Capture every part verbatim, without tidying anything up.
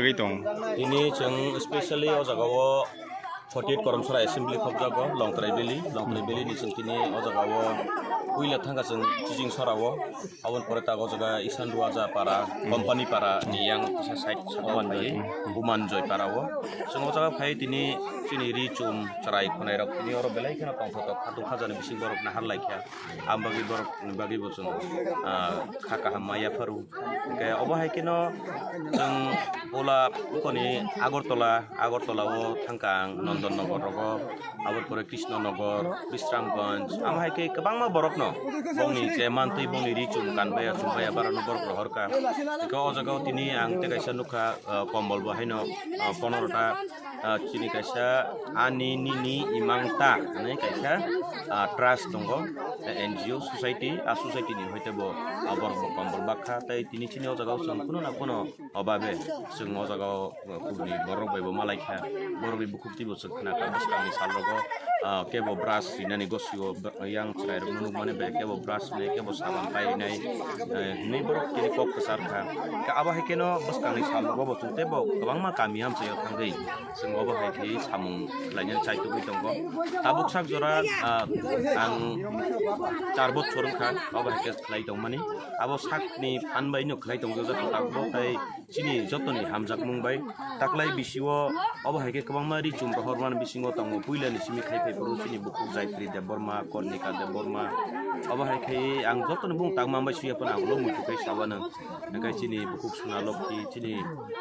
Tini chwng specially o jaga o forty eight Koromsora Assembly khopjago, Longtrai Valley, Longtrai Valley ni chwng tini o jaga o puila thangkha chwng Chiching Sora o, aboni pore tak o jaga Isan Ruaja Para, Company Para ni yang kisa side saka o phai Umanjoi Para o. Chwng o jaga phai tini chini ri chum chwrai khwnai rok tini oro belai kheno tongthotok khatung khajani bising borok nahar laikha. Ang bagwi borok ni bagwi bo chwng, ah, kha kaham ma yapharu. Hwnkhe obo hai kheno chwng ola koni Agartala, Agartala o thangkha ang Nondon Nogor rogo, aboni pore Krishna Nogor, Bishramganj, amo hai khe kwbangma borokno bongni je mantwi bongni ri chum kanbaya chumbaya barano borok rohorkha. Hwnkhe o jaga o tini ang tei kaisa nukha, ah, kombol bo haino, ah, ponorota, ah, chini kaisa ani nini imang ta hinwi kaisa, ah, trust tongo, eh, N G O society, ah, society ni hoite bo, ah, borok bo kombol bakha tei tini chini o jaga o chwng kuno na kuno obabe chwng o jaga o, ah, kubuni borok bai bo malaikha, borok ni bukhuk twi bo chwng khnakha bwskangni sal rogo, ah, kebo brush rinani gosio yang chwrai rokno nukmani bai kebo brush rinai kebo saban pai rinai, eh, hinwi borok tini kok kwchar kha. Khe abo hai kheno bwskangni sal rogo bo chwng teibo kwbangma kami hamchai o thangwi. Chwng obo hai khe samung khlainani chaitugwi tongo. Tabuk sak jora, ah, ang char bochor wngkha, obo hai khe khlai tongmani. Abo sakni phan bai no khlai tongjak tabuk tei chini jotoni hamjakmung bai taklai bisio obo hai khe kwbangma ri chum rohormani bisingo tongo. Puilani simi khai phai phuru chini bukhuk Jaitri Debbarma, Kornika Debbarma. Obo hai khe ang jotoni bung tangma bai suya phano ang ulo muitu khai sawanang. Hwnkhe chini bukhuk Sona Lokhi, chini,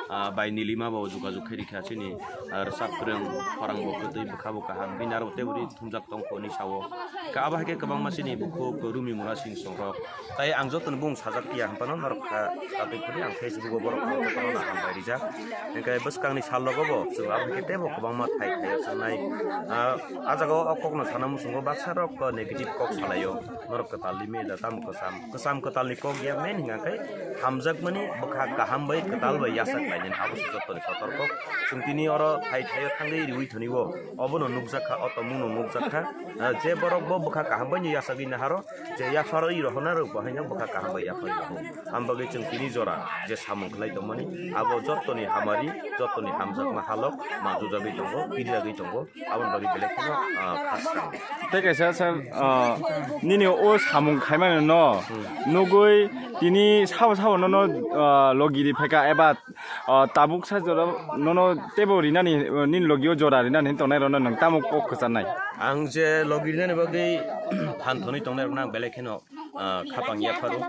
ah, bai Nilima bo jogajog khairikha, chini, ah, rwchap kwrwng, khorang bo kwtwi, bwkha bo kaham, bini aro tei bwrwi thumjak tongkho hinwi sao. Khe abo hai khe kwbangma chini bukhuk Rumi Mura Singh songrok. Tai ang jotono bung sajak ya, hwnphano norok kha, tatwi phuri ang Facebook o borok jotono hambai rijak. Hwnkhe bwskangni sal rogo bo chwng abo hai khe teibo kwbangma thai thai o thangnai. Ah, ah jaga o o kokno sana muchungo baksa rok, ah, negative kok salaio. Norok kwtal limit da tamo kwcham. Kwcham kwtalni kok ya main hwnka khe hamjakmani bwkha kaham bai kwtal bai yachak lainani abo se jotoni kotor kok. Chwng tini oro thai thaio thangwi riwi thoniwo. Obono nukjakha, o tongmungno nukjakha. Ah, je borok bo bwkha kaham bai no yachagwi naharo, je yapharwi rohorna rok bo haino bwkha kaham bai yapharwi roho. Ambagwi chwng tini jora je samung khlai tongmani abo jotoni hamari, jotoni hamjakma halok manjujagwi tongo, piliragwi tongo. Aboni bagwi belai kheno, ah, khasrang. Tei kaisa sir, ah, nini o samung khaimani no Hmm. nugwi tini sabo sabo nono, ah, logi ri phaikha eba, ah, tabuk sa jora nono teibo rinani, ah, nini logi o jora rinani hinwi tongnai rokno nwng tamo kok kwcharnai? Ang je logi rinani bagwi phan thonwi tongnai rokno ang belai kheno ah, khapang yapharo.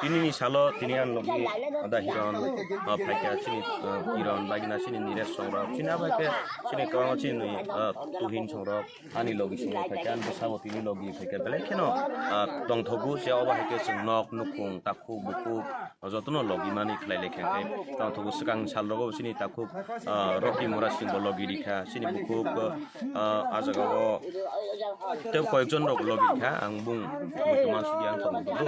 Tinini salo tini ang logi da Hiron, ah, phaikha chini, ah, Hiron, bagina chini Niresh songrok, chini abo hai khe chini kwbangma chini, ah, Tuhin songrok, ani logi songrok phaikha, ani bwsabo tini logi phaikha, belai kheno, ah, tongthogo se obo hai khe chwng nok, nukhung, takhuk, bukhuk, jotono logi mani khlai lai kha khe tongthogo. Swkang sal rogo chini takhuk, ah, Rocky Mura Singh bo logi rikha, chini bukhuk, ah, ah, jaga o tei koyekjon rok logi kha, ang bung muitu mansukya ang tongo budu.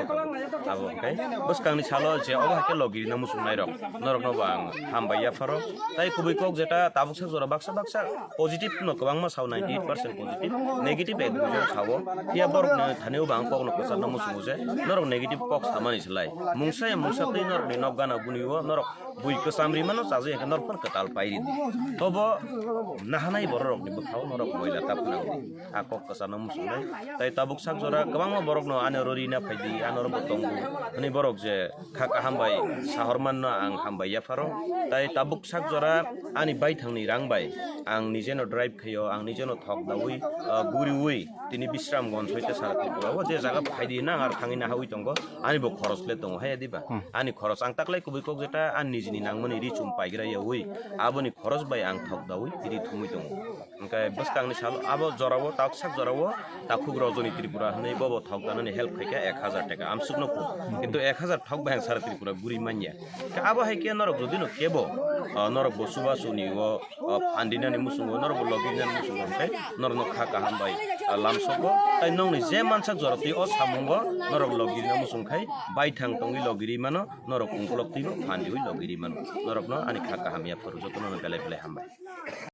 Abo hwnkhe bwskangni salo je obo hai khe logi rina muchungnai rok, norokno bo ang hambai yapharo. Tai kubui kok jeta tabuk sak jora baksa baksa positive no kwbangma sao, ninety eight percent positive, negative ek duijon sao. Phiya borokni thani o bo ang kokno kwcharna muchungo je norok negative kok samani slai mungsa ya mungsa twi norokni nok gana buni o norok bui kwcham ri mano, chajakya khe norok phano kwtal pai ridi. Tobo nahanai bororokni bwkhao norok moila ta phwnangdi. A kok kwcharno muchungnai. Tai tabuk sak jora kwbangma borokno ani oro rina phaidi, ani oro bo tongo hwnwi borok je kha kaham bai sahor manno ang hambai yapharo. Tai tabuk sak jora ani baithangni rang bai ang nijeno drive khaio, ang nijeno thok daui, ah, guriui tini Bishramganj hoite sara Tripura o je jaga phaidi hinwi ang aro thangwi nahaui tongo. Ani bo khoros le tongo, haya diba? Hmm. Ani khoros ang taklai kubui kok jeta ani nijini nangmani ri chum paigra yaui, aboni khoros bai ang thok daui tiri thumui tongo. Hwnkhe bwskangni salo abo jorao, tabuk sak jorao takhuk Rajani Tripura hwnwi bobo thok danani help khaikha ek hazar taka amsukno kuk. Kintu ek hazar thok bai ang sara Tripura guri manya. Khe abo hai khe norok jodi no kebo, ah, norok bo chubachu ni o, ah, phan rinani muchungo, norok bo logi rinani muchungo hwnkhe norokno kha kaham bai, ah, lamsokgo. Tai nokni je mansak jora twi o samungo norok logi rina muchung khai baithang tongwi logi ri mano, norok ungkulok twibo phan riui logi ri mano. Norokno ani kha kaham yapharo jotono belai belai hambai.